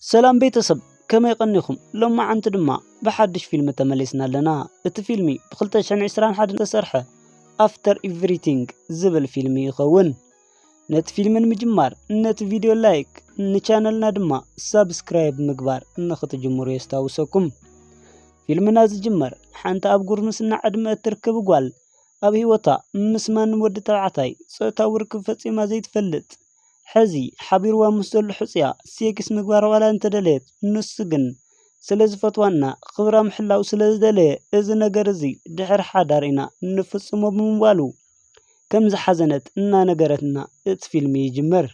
ሰላም ቤተሰብ፣ ከመይ ቀኒኹም? ሎማዓንቲ ድማ ብሓድሽ ፊልም ተመሊስና ኣለና። እቲ ፊልሚ ብ ክልተ ሽሕን ዕስራን ሓደን ዝተሰርሐ ኣፍተር ኢቭሪቲንግ ዝብል ፊልሚ ይኸውን። ነቲ ፊልሚ ንምጅማር ነቲ ቪድዮ ላይክ፣ ንቻነልና ድማ ሳብስክራይብ ምግባር ንኽትጅምሩ የስታውሰኩም። ፊልምና ዝጅመር ሓንቲ ኣብ ጉርምስና ዕድመ እትርከብ ጓል ኣብ ህይወታ ምስ ማንም ወዲ ተባዕታይ ጾታዊ ርክብ ፈጺማ ዘይትፈልጥ፣ ሕዚ ሓቢርዋ ምስ ዘሎ ሕጹያ ሴክስ ምግባር ዋላ እንተደለየት፣ ንሱ ግን ስለ ዝፈትዋና ክብራ ምሕላው ስለ ዝደለየ፣ እዚ ነገር እዚ ድሕሪ ሓዳር ኢና ንፍጽሞ ብምባሉ ከም ዝሓዘነት እናነገረትና እቲ ፊልም ይጅምር።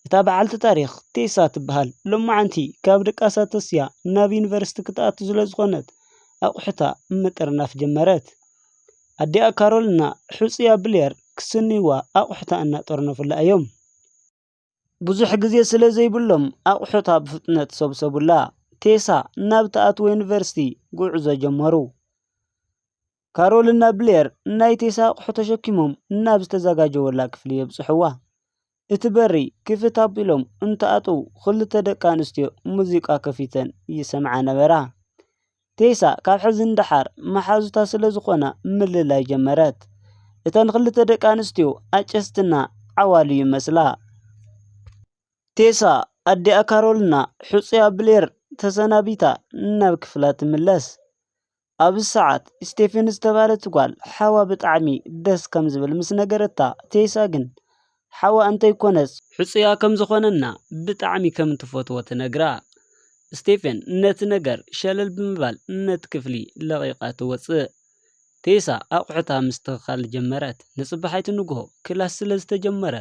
እታ በዓልቲ ታሪኽ ቴሳ ትበሃል። ሎማዓንቲ ካብ ድቃሳ ተስያ ናብ ዩኒቨርሲቲ ክትኣቱ ስለ ዝኾነት ኣቑሑታ ምጥርናፍ ጀመረት። ኣዲኣ ካሮልና ሕጹያ ብሌር ክስንይዋ ኣቑሑታ እናጠርነፉላ እዮም። ብዙሕ ግዜ ስለ ዘይብሎም ኣቑሑታ ብፍጥነት ሰብሰቡላ። ቴሳ ናብ ትኣትዎ ዩኒቨርሲቲ ጉዕዞ ጀመሩ። ካሮልና ብሌር ናይ ቴሳ ኣቑሑ ተሸኪሞም ናብ ዝተዘጋጀወላ ክፍሊ የብጽሕዋ። እቲ በሪ ክፍት ኣቢሎም እንትኣትዉ ክልተ ደቂ ኣንስትዮ ሙዚቃ ከፊተን ይሰምዓ ነበራ። ቴሳ ካብ ሕዚ ንደሓር መሓዙታ ስለ ዝኾና ምልላይ ጀመረት። እተን ክልተ ደቂ ኣንስትዮ ኣጨስትና ዓዋሉ ይመስላ። ቴሳ ኣዲኣ ካሮልና ሕጹያ ብሌር ተሰናቢታ ናብ ክፍላ ትምለስ። ኣብዚ ሰዓት ስቴፈን ዝተባህለት ጓል ሓዋ ብጣዕሚ ደስ ከም ዝብል ምስ ነገረታ፣ ቴሳ ግን ሓዋ እንተይኮነስ ሕጹያ ከም ዝኾነና ብጣዕሚ ከም ትፈትዎ ትነግራ። ስቴፈን ነቲ ነገር ሸለል ብምባል ነቲ ክፍሊ ለቒቓ ትወጽእ። ቴሳ ኣቑሑታ ምስትኽኻል ጀመረት። ንጽባሒቲ ንግሆ ክላስ ስለ ዝተጀመረ፣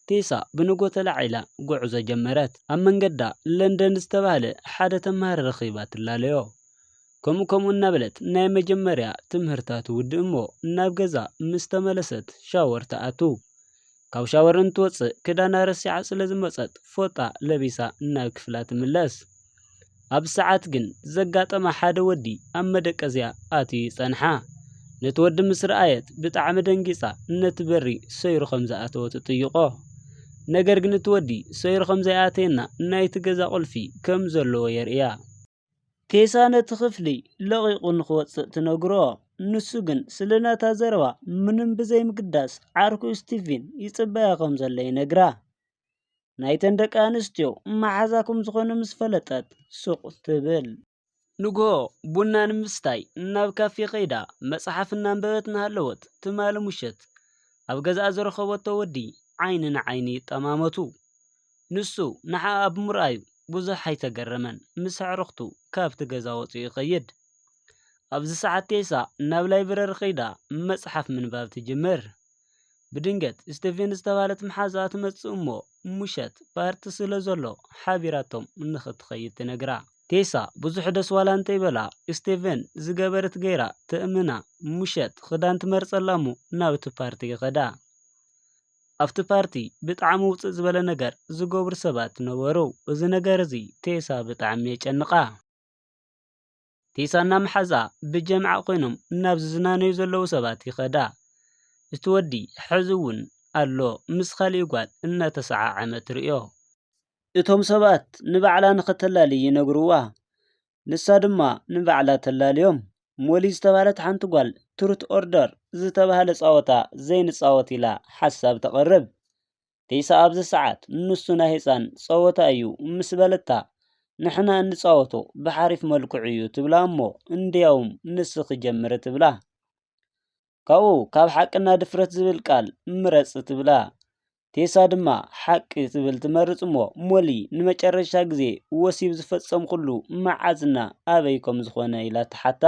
ቴሳ ብንግሆ ተላዒላ ጉዕዞ ጀመረት። ኣብ መንገዳ ለንደን ዝተባህለ ሓደ ተማሃሪ ረኺባ ትላለዮ። ከምኡ ከምኡ እናበለት ናይ መጀመርያ ትምህርታ ትውድእ እሞ፣ ናብ ገዛ ምስ ተመለሰት ሻወር ትኣቱ። ካብ ሻወር እንትወጽእ ክዳና ረሲዓ ስለ ዝመጸት ፎጣ ለቢሳ ናብ ክፍላ ትምለስ። ኣብ ሰዓት ግን ዘጋጠማ ሓደ ወዲ ኣብ መደቀዝያ ኣትዩ ይጸንሓ። ነቲ ወዲ ምስ ረኣየት ብጣዕሚ ደንጊጻ ነቲ በሪ ሰይሩ ከም ዝኣተወ ትጥይቖ። ነገር ግን እቲ ወዲ ሰይሩ ከም ዘይኣተየና ናይቲ ገዛ ቁልፊ ከም ዘለዎ የርእያ። ቴሳ ነቲ ክፍሊ ለቒቑ ንኽወጽእ ትነግሮ። ንሱ ግን ስለ ናታ ዘረባ ምንም ብዘይምግዳስ ዓርኩ ስቲቪን ይጽበያ ከም ዘሎ ይነግራ። ናይተን ደቂ ኣንስትዮ መሓዛ ከም ዝኾነ ምስ ፈለጠት ሱቕ ትብል። ንግሆ ቡና ንምስታይ ናብ ካፌ ከይዳ መጽሓፍ እናንበበት እናሃለወት ትማሊ ምሸት ኣብ ገዛኣ ዝረኸበቶ ወዲ ዓይኒ ንዓይኒ ይጠማመቱ። ንሱ ንዓኣ ብምርኣዩ ብዙሕ ኣይተገረመን። ምስ ኣዕሩኽቱ ካብቲ ገዛ ወጺኡ ይኸይድ። ኣብዚ ሰዓት ቴሳ ናብ ላይብረሪ ከይዳ መጽሓፍ ምንባብ ትጅምር። ብድንገት ስቴቨን ዝተባህለት መሓዛኣ ትመጽእ እሞ፣ ምሸት ፓርቲ ስለ ዘሎ ሓቢራቶም ንኽትኸይድ ትነግራ። ቴሳ ብዙሕ ደስ ዋላ እንተይበላ፣ ስቴቨን ዝገበረት ገይራ ተእምና። ምሸት ክዳን ትመርጸላ እሞ ናብቲ ፓርቲ ይኸዳ። ኣብቲ ፓርቲ ብጣዕሚ ውጽእ ዝበለ ነገር ዝገብሩ ሰባት ነበሩ። እዚ ነገር እዚ ቴሳ ብጣዕሚ የጨንቓ። ቴሳና መሓዛ ብጀምዓ ኮይኖም ናብ ዝዝናነዩ ዘለዉ ሰባት ይኸዳ። እቲ ወዲ ሕዚ እውን ኣሎ፣ ምስ ካሊእ ጓል እናተሰዓዓመ ትርእዮ። እቶም ሰባት ንባዕላ ንኸተላሊ ይነግርዋ። ንሳ ድማ ንባዕላ ተላልዮም። ሞሊ ዝተባህለት ሓንቲ ጓል ትሩት ኦርደር ዝተባህለ ጸወታ ዘይንጻወት ኢላ ሓሳብ ተቕርብ። ቴሳ ኣብዚ ሰዓት ንሱ ናይ ህጻን ጸወታ እዩ ምስ በለታ፣ ንሕና እንጻወቶ ብሓሪፍ መልክዑ እዩ ትብላ እሞ፣ እንድያውም ንስኺ ጀምሪ ትብላ። ካብኡ ካብ ሓቅና ድፍረት ዝብል ቃል ምረጽ ትብላ። ቴሳ ድማ ሓቂ ትብል ትመርጽ እሞ፣ ሞሊ ንመጨረሻ ግዜ ወሲብ ዝፈጸምኩሉ መዓዝና ኣበይ ከም ዝኾነ ኢላ ትሓታ።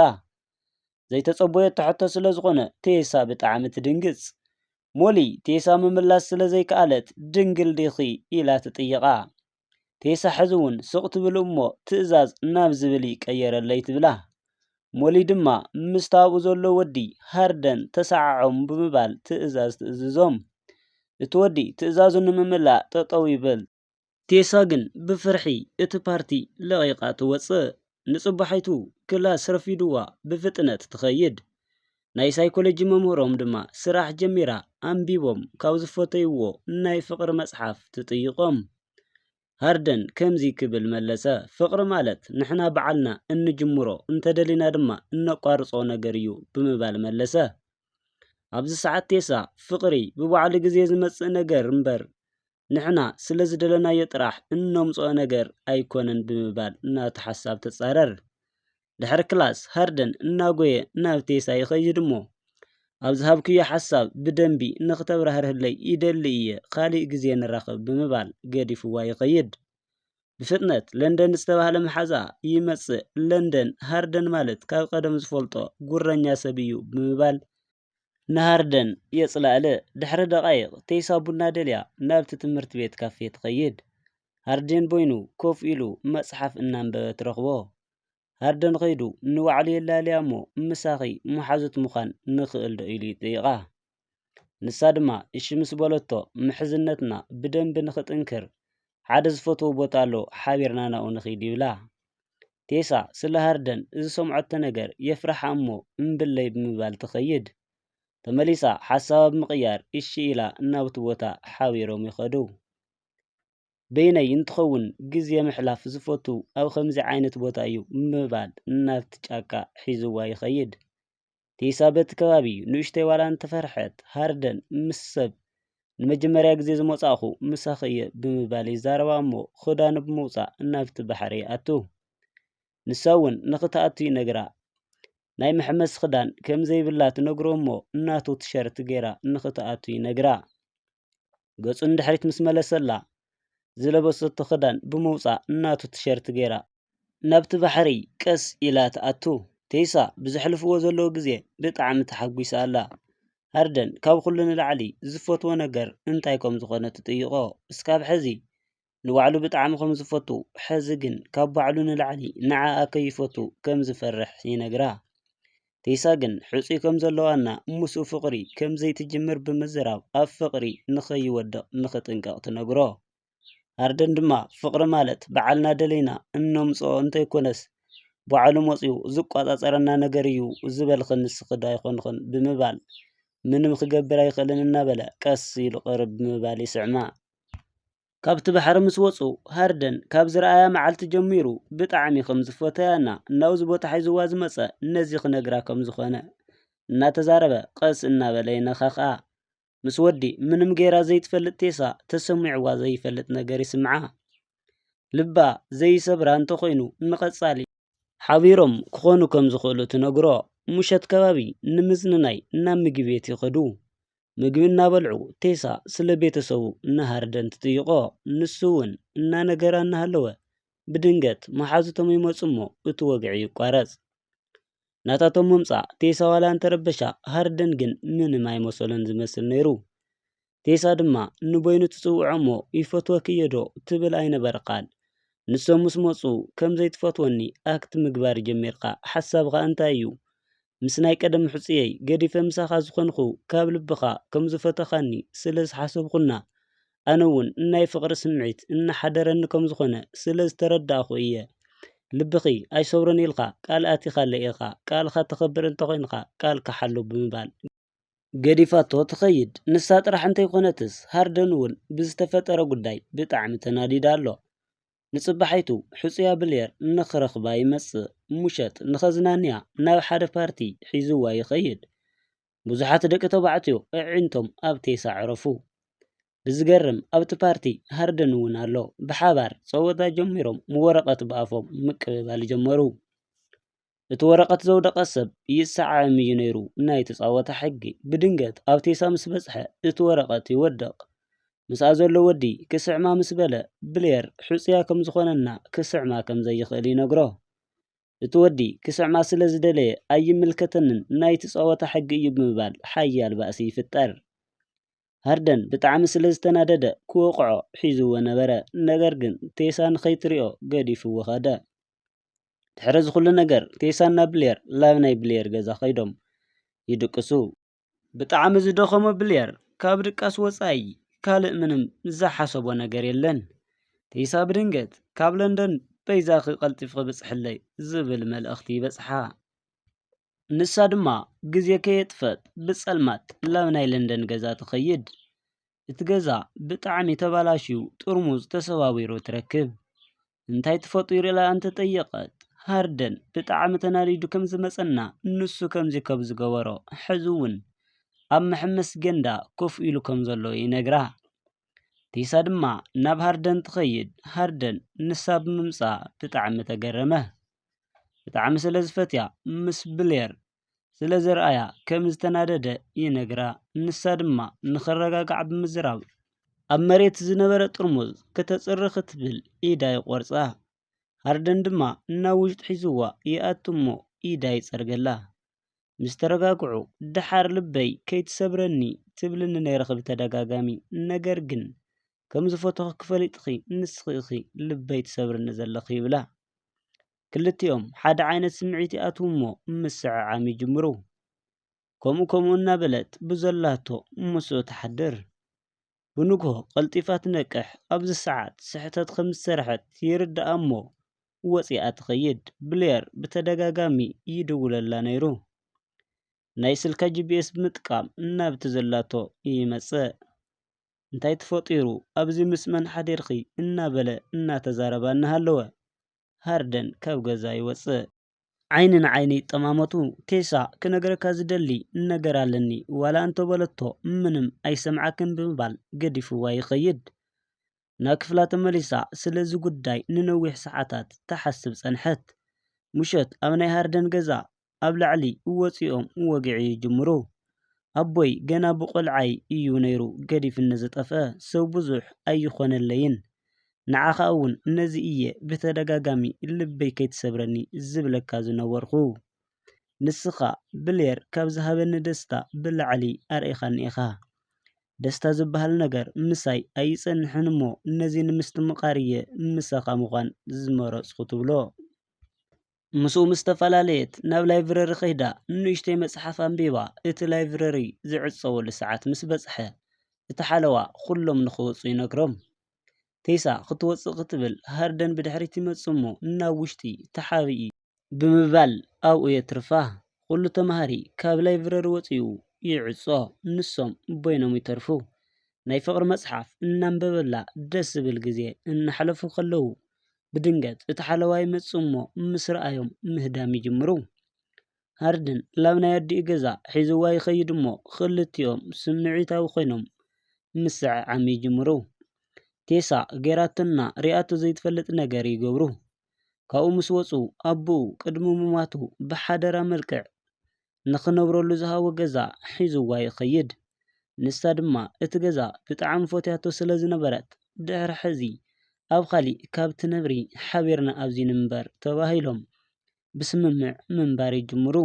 ዘይተጸበየቶ ሕቶ ስለ ዝኾነ ቴሳ ብጣዕሚ ትድንግጽ። ሞሊ ቴሳ ምምላስ ስለ ዘይከኣለት፣ ድንግል ዲኺ ኢላ ትጥይቓ። ቴሳ ሕዚ እውን ስቕ ትብል እሞ ትእዛዝ ናብ ዝብል ይቀየረለይ ትብላ። ሞሊ ድማ ምስቲ ኣብኡ ዘሎ ወዲ ሃርደን ተሰዓዖም ብምባል ትእዛዝ ትእዝዞም። እቲ ወዲ ትእዛዙ ንምምላእ ጠጠው ይብል። ቴሳ ግን ብፍርሒ እቲ ፓርቲ ለቒቓ ትወጽእ። ንጽባሒቱ ክላስ ረፊድዋ ብፍጥነት ትኸይድ። ናይ ሳይኮሎጂ መምህሮም ድማ ስራሕ ጀሚራ፣ ኣንቢቦም ካብ ዝፈተይዎ ናይ ፍቕሪ መጽሓፍ ትጥይቖም። ሃርደን ከምዚ ክብል መለሰ፣ "ፍቕሪ ማለት ንሕና በዓልና እንጅምሮ፣ እንተደሊና ድማ እነቋርጾ ነገር እዩ" ብምባል መለሰ። ኣብዚ ሰዓት ቴሳ፣ "ፍቕሪ ብባዕሉ ግዜ ዝመጽእ ነገር እምበር፣ ንሕና ስለ ዝደለናዮ ጥራሕ እነምጽኦ ነገር ኣይኮነን" ብምባል ናቱ ሓሳብ ተጻረር። ድሕሪ ክላስ ሃርደን እናጎየ ናብ ቴሳ ይኸይድ እሞ፣ "ኣብ ዝሃብክዮ ሓሳብ ብደንቢ ንኽተብራህርህለይ ይደሊ እየ፣ ካሊእ ግዜ ንራኸብ" ብምባል ገዲፍዋ ይኸይድ። ብፍጥነት ለንደን ዝተባህለ መሓዛ ይመጽእ። ለንደን፣ ሃርደን ማለት ካብ ቀደም ዝፈልጦ ጉረኛ ሰብ እዩ ብምባል ንሃርደን የጽላእልእ። ድሕሪ ደቓይቕ ቴሳ ቡና ደልያ ናብቲ ትምህርቲ ቤት ካፌ ትኸይድ። ሃርደን በይኑ ኮፍ ኢሉ መጽሓፍ እናንበበ ትረኽቦ። ሃርደን ኸይዱ ንባዕሉ የላልያ እሞ፣ "ምሳኺ መሓዙት ምዃን ንኽእል ዶ?" ኢሉ ይጠይቓ። ንሳ ድማ እሺ ምስ በለቶ፣ "ምሕዝነትና ብደንቢ ንኽጥንክር ሓደ ዝፈትዎ ቦታ ኣሎ፣ ሓቢርና ናብኡ ንኺድ" ይብላ። ቴሳ ስለ ሃርደን ዝሰምዐቶ ነገር የፍርሓ እሞ፣ "እምብለይ" ብምባል ትኸይድ። ተመሊሳ ሓሳባ ብምቕያር እሺ ኢላ ናብቲ ቦታ ሓቢሮም ይኸዱ። በይነይ እንትኸውን ግዜ ምሕላፍ ዝፈቱ ኣብ ከምዚ ዓይነት ቦታ እዩ ምባል ናብቲ ጫካ ሒዝዋ ይኸይድ። ቴሳ በቲ ከባቢ ንእሽተይ ዋላ እንተፈርሐት፣ ሃርደን ምስ ሰብ ንመጀመርያ ግዜ ዝመጻእኹ ምሳኺ እየ ብምባል ይዛረባ እሞ፣ ክዳኑ ብምውጻእ ናብቲ ባሕሪ ይኣቱ። ንሳ እውን ንኽትኣቱ ይነግራ። ናይ መሐመሲ ክዳን ከም ዘይብላ ትነግሮ እሞ፣ ናቱ ቲሸርት ገይራ ንኽትኣቱ ይነግራ። ገጹ ንድሕሪት ምስ መለሰላ፣ ዝለበሰቶ ክዳን ብምውጻእ ናቱ ቲሸርት ገይራ ናብቲ ባሕሪ ቀስ ኢላ ትኣቱ። ቴሳ ብዘሕልፍዎ ዘለዉ ግዜ ብጣዕሚ ተሓጒሳ ኣላ። ሃርደን ካብ ኩሉ ንላዕሊ ዝፈትዎ ነገር እንታይ ከም ዝኾነ ትጥይቖ። እስካብ ሕዚ ንባዕሉ ብጣዕሚ ከም ዝፈቱ፣ ሕዚ ግን ካብ ባዕሉ ንላዕሊ ንዓኣ ከይፈቱ ከም ዝፈርሕ ይነግራ። ቴሳ ግን ሕጹይ ከም ዘለዋና ምስኡ ፍቕሪ ከም ዘይትጅምር ብምዝራብ፣ ኣብ ፍቕሪ ንኸይወድቕ ንኽጥንቀቕ ትነግሮ። ሃርደን ድማ፣ "ፍቕሪ ማለት በዓልና ደሊና እነምጽኦ እንተይኮነስ፣ ባዕሉ መጺኡ ዝቆጻጸረና ነገር እዩ ዝበልኽን ንስኺ ዶ ኣይኮንኽን?" ብምባል፣ "ምንም ክገብር ኣይኽእልን" እናበለ ቀስ ኢሉ ቅርብ ብምባል ይስዕማ። ካብቲ ባሕሪ ምስ ወጹ፣ ሃርደን ካብ ዝረኣያ መዓልቲ ጀሚሩ ብጣዕሚ ከም ዝፈተያና፣ ናብዚ ቦታ ሒዝዋ ዝመጸ ነዚ ክነግራ ከም ዝኾነ እናተዛረበ፣ ቀስ እናበለ የነኻኽኣ። ምስ ወዲ ምንም ገይራ ዘይትፈልጥ ቴሳ፣ ተሰሚዕዋ ዘይፈልጥ ነገር ይስምዓ። ልባ ዘይሰብራ እንተኾይኑ፣ ንቐጻሊ ሓቢሮም ክኾኑ ከም ዝኽእሉ ትነግሮ። ምሸት ከባቢ ንምዝንናይ ናብ ምግቢ ቤት ይኸዱ። ምግቢ እናበልዑ ቴሳ ስለ ቤተሰቡ ንሃርደን ትጥይቖ። ንሱ እውን እናነገራ እናሃለወ ብድንገት መሓዙቶም ይመጹ እሞ እቲ ወግዒ ይቋረጽ። ናታቶም ምምጻእ ቴሳ ዋላ እንተረበሻ፣ ሃርደን ግን ምንም ኣይመሰሎን ዝመስል ነይሩ። ቴሳ ድማ ንበይኑ ትጽውዖ እሞ "ይፈትወኪ እየ ዶ?" ትብል ኣይነበር ቃል። ንሶም ምስ መጹ "ከም ዘይትፈትወኒ ኣክት ምግባር ጀሚርካ፣ ሓሳብኻ እንታይ እዩ? ምስ ናይ ቀደም ሕጹየይ ገዲፈ ምሳኻ ዝኾንኹ ካብ ልብኻ ከም ዝፈተኻኒ ስለ ዝሓሰብኩና፣ ኣነ እውን ናይ ፍቕሪ ስምዒት እናሓደረኒ ከም ዝኾነ ስለ ዝተረዳእኹ እየ። ልብኺ ኣይሰብሮን ኢልካ ቃል ኣቲኻለይ ኢኻ፣ ቃልኻ ተኸብር እንተኾይንካ ቃልካ ሓሉ" ብምባል ገዲፋቶ ትኸይድ። ንሳ ጥራሕ እንተይኮነትስ፣ ሃርደን እውን ብዝተፈጠረ ጉዳይ ብጣዕሚ ተናዲዳ ኣሎ። ንጽባሒቱ ሕጹያ ብሌር ንኽረኽባ ይመጽእ። ምሸት ንኸዝናንያ ናብ ሓደ ፓርቲ ሒዝዋ ይኸይድ። ብዙሓት ደቂ ተባዕትዮ ኣዒንቶም ኣብ ቴሳ ዕረፉ። ብዝገርም ኣብቲ ፓርቲ ሃርደን እውን ኣሎ። ብሓባር ጸወታ ጀሚሮም ወረቐት ብኣፎም ምቅብባል ጀመሩ። እቲ ወረቐት ዘውደቐ ሰብ ይሰዓም እዩ ነይሩ ናይቲ ጸወታ ሕጊ። ብድንገት ኣብ ቴሳ ምስ በጽሐ እቲ ወረቐት ይወድቕ። ምስኣ ዘሎ ወዲ ክስዕማ ምስ በለ ብሌር ሕጹያ ከም ዝኾነና ክስዕማ ከም ዘይኽእል ይነግሮ። እቲ ወዲ ክስዕማ ስለ ዝደለየ "ኣይምልከተንን፣ ናይቲ ጸወታ ሕጊ እዩ" ብምባል ሓያል ባእሲ ይፍጠር። ሃርደን ብጣዕሚ ስለ ዝተናደደ ክወቕዖ ሒዝዎ ነበረ። ነገር ግን ቴሳ ንኸይትሪኦ ገዲፍዎ ኸደ። ድሕሪ እዚ ኩሉ ነገር ቴሳና ብሌር ላብ ናይ ብሌር ገዛ ኸይዶም ይድቅሱ። ብጣዕሚ ዝደኸሞ ብሌር ካብ ድቃስ ወጻኢ ካልእ ምንም ዝሓሰቦ ነገር የለን። ቴሳ ብድንገት "ካብ ለንደን በይዛኺ ቀልጢፍኺ ብጽሕለይ" ዝብል መልእኽቲ ይበጽሓ። ንሳ ድማ ግዜ ከየጥፈት ብጸልማት ላብ ናይ ለንደን ገዛ ትኸይድ። እቲ ገዛ ብጣዕሚ ተባላሽዩ፣ ጥርሙዝ ተሰባቢሩ ትረክብ። እንታይ ተፈጢሩ ኢላ እንተጠየቐት፣ ሃርደን ብጣዕሚ ተናዲዱ ከም ዝመጸና ንሱ ከምዚ ከም ዝገበሮ፣ ሕዚ እውን ኣብ መሐመሲ ገንዳ ኮፍ ኢሉ ከም ዘሎ ይነግራ። ቴሳ ድማ ናብ ሃርደን ትኸይድ። ሃርደን ንሳ ብምምጻኣ ብጣዕሚ ተገረመ። ብጣዕሚ ስለ ዝፈትያ፣ ምስ ብሌር ስለ ዘርኣያ ከም ዝተናደደ ይነግራ። ንሳ ድማ ንኸረጋግዓ ብምዝራብ ኣብ መሬት ዝነበረ ጥርሙዝ ከተጽሪ ክትብል ኢዳ ይቖርጻ። ሃርደን ድማ ናብ ውሽጢ ሒዝዋ ይኣቱ እሞ ኢዳ ይጸርገላ። ምስ ተረጋግዑ፣ ደሓር ልበይ ከይትሰብረኒ ትብልኒ ነይርኺ ብተደጋጋሚ፣ ነገር ግን ከም ዝፈተኹኪ ፈሊጥኺ ንስኺ ኢኺ ልበይ ትሰብርኒ ዘለኺ ይብላ። ክልቲኦም ሓደ ዓይነት ስምዒት ይኣትዉ እሞ ምስዕዓም ይጅምሩ። ከምኡ ከምኡ እናበለት ብዘላቶ ምስኡ ትሓድር። ብንግሆ ቀልጢፋ ትነቅሕ። ኣብዚ ሰዓት ስሕተት ከም ዝሰርሐት ይርድኣ እሞ ወፂኣ ትኸይድ። ብሌር ብተደጋጋሚ ይድውለላ ነይሩ። ናይ ስልካ ጂ ፒ ኤስ ብምጥቃም ናብቲ ዘላቶ ይመጽእ። እንታይ ተፈጢሩ ኣብዚ ምስ መን ሓዲርኺ እናበለ እናተዛረባ እናሃለወ ሃርደን ካብ ገዛ ይወጽእ። ዓይኒ ንዓይኒ ይጠማመቱ። ቴሳ ክነግረካ ዝደሊ ነገር ኣለኒ ዋላ እንተበለቶ ምንም ኣይሰምዓክን ብምባል ገዲፍዋ ይኸይድ። ናብ ክፍላ ተመሊሳ ስለዚ ጉዳይ ንነዊሕ ሰዓታት ትሓስብ ጸንሐት። ምሸት ኣብ ናይ ሃርደን ገዛ ኣብ ላዕሊ ወጺኦም ወግዒ ይጅምሩ። ኣቦይ ገና ብቆልዓይ እዩ ነይሩ ገዲፍኒ ዝጠፍአ፣ ሰብ ብዙሕ ኣይኾነለይን። ንዓኻ እውን ነዚ እየ ብተደጋጋሚ ልበይ ከይትሰብረኒ ዝብለካ ዝነበርኹ። ንስኻ ብሌር ካብ ዝሃበኒ ደስታ ብላዕሊ ኣርኢኻኒ ኢኻ። ደስታ ዝበሃል ነገር ምሳይ ኣይጸንሕን እሞ ነዚ ንምስትምቓር እየ ምሳኻ ምዃን ዝመረጽኩ ትብሎ። ምስኡ ምስ ተፈላለየት ናብ ላይብረሪ ከይዳ ንእሽተይ መጽሓፍ ኣንቢባ እቲ ላይብረሪ ዝዕጸወሉ ሰዓት ምስ በጽሐ እቲ ሓለዋ ኩሎም ንኽወጹ ይነግሮም። ቴሳ ክትወጽእ ክትብል ሃርደን ብድሕሪት ይመጽእ እሞ ናብ ውሽጢ ተሓብኢ ብምባል ኣብኡ የትርፋ። ኩሉ ተማሃሪ ካብ ላይብረሪ ወጺኡ ይዕጾ፣ ንሶም በይኖም ይተርፉ። ናይ ፍቕሪ መጽሓፍ እናንበበላ ደስ ዝብል ግዜ እናሕለፉ ከለዉ ብድንገት እቲ ሓለዋ ይመጽእ እሞ ምስ ረኣዮም ምህዳም ይጅምሩ። ሃርደን ላብ ናይ ኣዲኡ ገዛ ሒዝዋ ይኸይድ እሞ ክልቲኦም ስምዒታዊ ኮይኖም ምስዕዓም ይጅምሩ። ቴሳ ጌራቶና ሪኣቶ ዘይትፈልጥ ነገር ይገብሩ። ካብኡ ምስ ወጹ ኣቦኡ ቅድሚ ምሟቱ ብሓደራ መልክዕ ንኽነብረሉ ዝሃቦ ገዛ ሒዝዋ ይኸይድ። ንሳ ድማ እቲ ገዛ ብጣዕሚ ፈትያቶ ስለ ዝነበረት ድሕሪ ሕዚ ኣብ ካሊእ ካብ ትነብሪ ሓቢርና ኣብዚ ንምበር ተባሂሎም ብስምምዕ ምንባር ይጅምሩ።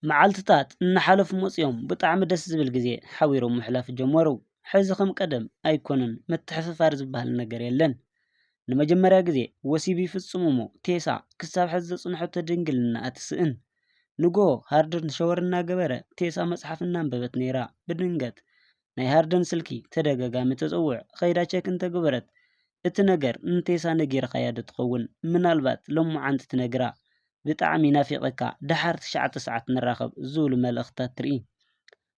መዓልትታት እናሓለፉ መጺኦም ብጣዕሚ ደስ ዝብል ግዜ ሓቢሮም ምሕላፍ ጀመሩ። ሕዚ ከም ቀደም ኣይኮነን፣ ምትሕፍፋር ዝበሃል ነገር የለን። ንመጀመርያ ግዜ ወሲብ ይፍጽም እሞ ቴሳ ክሳብ ሕዚ ዘጽንሐቶ ድንግልናኣ ትስእን። ንግሆ ሃርደን ሸወር እናገበረ ቴሳ መጽሓፍ እናንበበት ነይራ። ብድንገት ናይ ሃርደን ስልኪ ተደጋጋሚ ተጸውዕ። ከይዳ ቸክ እንተገበረት እቲ ነገር ንቴሳ ነጊርካያ ዶ ትኸውን? ምናልባት ሎማዓንቲ ትነግራ። ብጣዕሚ ናፊቐካ፣ ደሓር ትሽዓተ ሰዓት ንራኸብ ዝብሉ መልእኽትታት ትርኢ።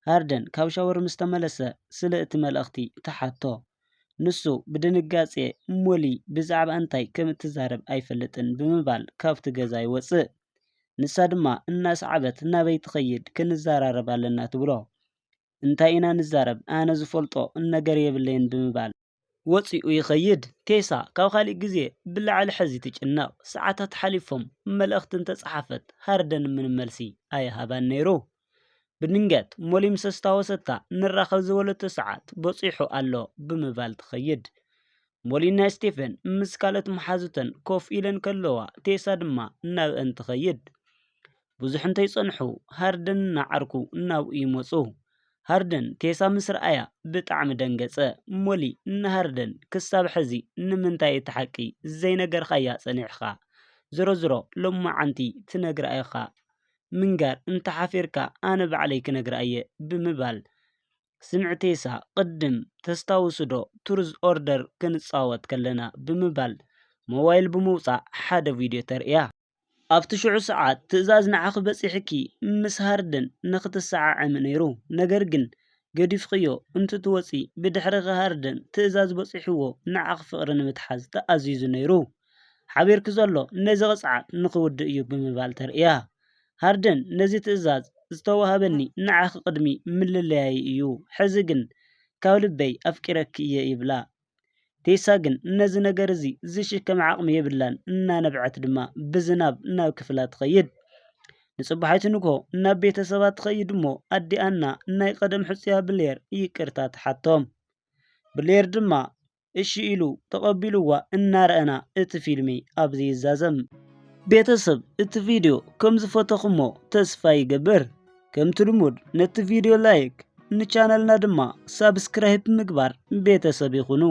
ሃርደን ካብ ሻወር ምስ ተመለሰ ስለ እቲ መልእኽቲ ትሓቶ። ንሱ ብድንጋጼ ሞሊ ብዛዕባ እንታይ ከም እትዛረብ ኣይፈልጥን ብምባል ካብቲ ገዛ ይወጽእ። ንሳ ድማ እናሰዓበት ናበይ ትኸይድ ክንዘራረብ ኣለና ትብሎ። እንታይ ኢና ንዛረብ ኣነ ዝፈልጦ ነገር የብለይን ብምባል ወጺኡ ይኸይድ። ቴሳ ካብ ካሊእ ግዜ ብላዕሊ ሕዚ ትጭነቕ። ሰዓታት ሓሊፎም መልእኽቲ እንተጸሓፈት ሃርደን ምንም መልሲ ኣይሃባን ነይሩ። ብድንገት ሞሊ ምስ ኣስታወሰታ ንራኸብ ዝበለቶ ሰዓት በጺሑ ኣሎ ብምባል ትኸይድ። ሞሊና ስቴፈን ምስ ካልኦት መሓዙተን ኮፍ ኢለን ከለዋ ቴሳ ድማ ናብአን ትኸይድ። ብዙሕ እንተይጸንሑ ሃርደንና ዓርኩ ናብኡ ይመጹ። ሃርደን ቴሳ ምስ ረኣያ ብጣዕሚ ደንገጸ። ሞሊ ንሃርደን ክሳብ ሕዚ ንምንታይ እቲ ሓቂ ዘይነገርካያ ጸኒሕኻ? ዝሮ ዝሮ ሎማዓንቲ ትነግራ ኢኻ። ምንጋር እንተሓፊርካ ኣነ ባዕለይ ክነግራ እየ ብምባል ስምዒ ቴሳ ቅድም ተስታውሱ ዶ ትሩዝ ኦርደር ክንጻወት ከለና ብምባል ሞባይል ብምውጻእ ሓደ ቪድዮ ተርእያ። ኣብቲ ሽዑ ሰዓት ትእዛዝ ንዓኺ በጺሕኪ ምስ ሃርደን ንኽትሰዓዓሚ ነይሩ፣ ነገር ግን ገዲፍኽዮ እንትትወጺ፣ ብድሕርኺ ሃርደን ትእዛዝ በጺሕዎ ንዓኺ ፍቕሪ ንምትሓዝ ተኣዚዙ ነይሩ። ሓቢርኪ ዘሎ ነዚ ቅጽዓት ንኽውድእ እዩ ብምባል ተርእያ። ሃርደን ነዚ ትእዛዝ ዝተዋህበኒ ንዓኺ ቅድሚ ምልለያይ እዩ። ሕዚ ግን ካብ ልበይ ኣፍቂረኪ እየ ይብላ። ቴሳ ግን ነዚ ነገር እዚ ዝሽከም ዓቕሚ የብላን። እናነብዐት ድማ ብዝናብ ናብ ክፍላ ትኸይድ። ንጽባሒቱ ንግሆ ናብ ቤተሰባ ትኸይድ እሞ ኣዲኣና ናይ ቀደም ሕጽያ ብሌር ይቅርታ ትሓቶም። ብሌር ድማ እሺ ኢሉ ተቐቢልዋ እናረኣና እቲ ፊልሚ ኣብዚ ይዛዘም። ቤተሰብ እቲ ቪድዮ ከም ዝፈተኹሞ ተስፋ ይገብር። ከምቲ ልሙድ ነቲ ቪድዮ ላይክ ንቻነልና ድማ ሳብስክራይብ ምግባር ቤተሰብ ይኹኑ።